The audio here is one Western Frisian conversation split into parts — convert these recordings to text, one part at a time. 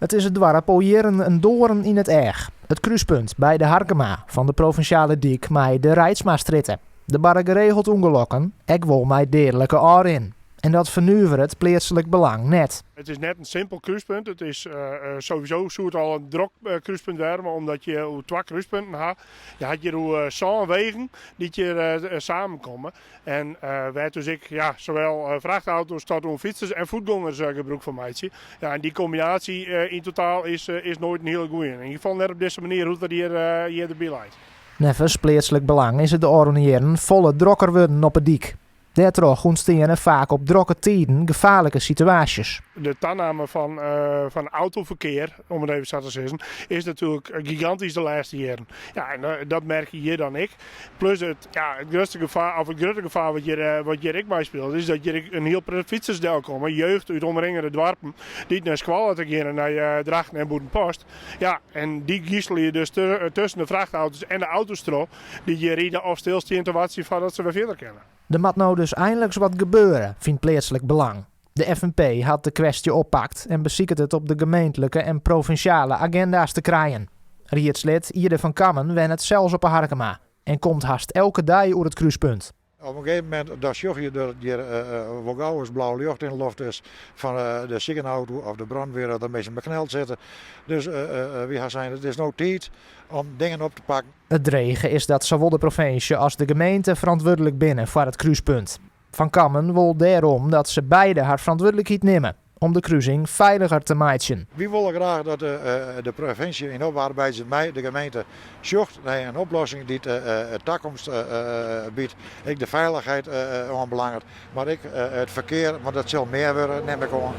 It is it doarp al jierren in doarn yn it each. It krúspunt by de Harkema fan de provinsjale dyk mei de Reitsmastrjitte. Der barre geregeld ûngelokken, ek wol mei deadlike ôfrin. En dat fernuveret pleatslik belang net. It is net in simpel krúspunt. It is sowieso soe it al in drok krúspunt wêze, omdat je oer twa krúspunten ha. Je hat hjir oer sân wegen dy't hjir samenkomme. En wêr't dus ek ja, sawol frachtauto's tot oan fytsers en fuotgongers gebrûk fan meitsje. Ja, en dy kombinaasje yn totaal is, is noait in hiele goeie. Yn ieder gefal net op dizze manier hoe't it hjir, hjir derby leit. Neffens pleatslik belang is it de ôfrûne jierren folle drokker wurden op 'e dyk. Dêrtroch ûntsteane faak op drokke tiden gefaarlike situaasjes. De taname fan, fan autoferkear, om it even sa te sizzen, is natuerlik gigantysk de lêste jierren. Ja, en dat merk je hjir dan ek. Plus it, ja, it grutste gefaar, of it grutte gefaar wat hjir, wat hjir ek mei spilet, is dat hjir ek in hiel protte fytsers delkomme, jeugd út omringende doarpen, dy't nei skoalle ta geane, nei Drachten en Bûtenpost. Ja, en dy giselje dus tusken de frachtauto's en de auto's troch, dy't hjir ride of stilstean te wachtsjen foardat se wer fierder kinne. Der moat no dus einliks wat gebeure, fynt pleatslik belang. De FNP hat de kwestje oppakt en besiket it op de gemeentlike en provinsjale aginda's te krijen. Riedslid Iede van Kammen wennet sels op 'e Harkema en komt hast elke dei oer it krúspunt. Op in gegeven momint dan sjoch je dat hjir wol gau ris blau ljocht yn de loft is fan de sikenauto of de brânwear dat der minsken bekneld sitte. Dus wy ha sein it is no tiid om dingen op te pakken. It drege is dat sawol de provinsje as de gemeente ferantwurdlik binne foar it krúspunt. Van Kammen wol dêrom dat se beide har ferantwurdlikheid nimme om de krusing feiliger te meitsjen. Wy wolle graach dat de provinsje yn oparbeidzjen mei de gemeente sjocht nei in oplossing dy't de takomst biedt, ek de feilichheid oanbelanget, mar ek it ferkear, want dat sil mear wurde, nim ik oan.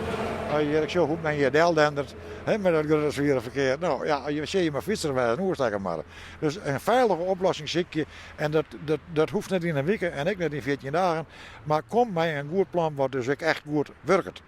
As je hjir ek sjogge hoe't men hjir deldendert, mei dat grutte swiere ferkear, no ja, je sille je mar fytser wêze en oerstekke moatte. Dus in feilige oplossing sykje en dat, dat, dat hoecht net yn in wike en ek net yn 14 dagen, mar kom mei in goed plan wat dus ek echt goed wurket.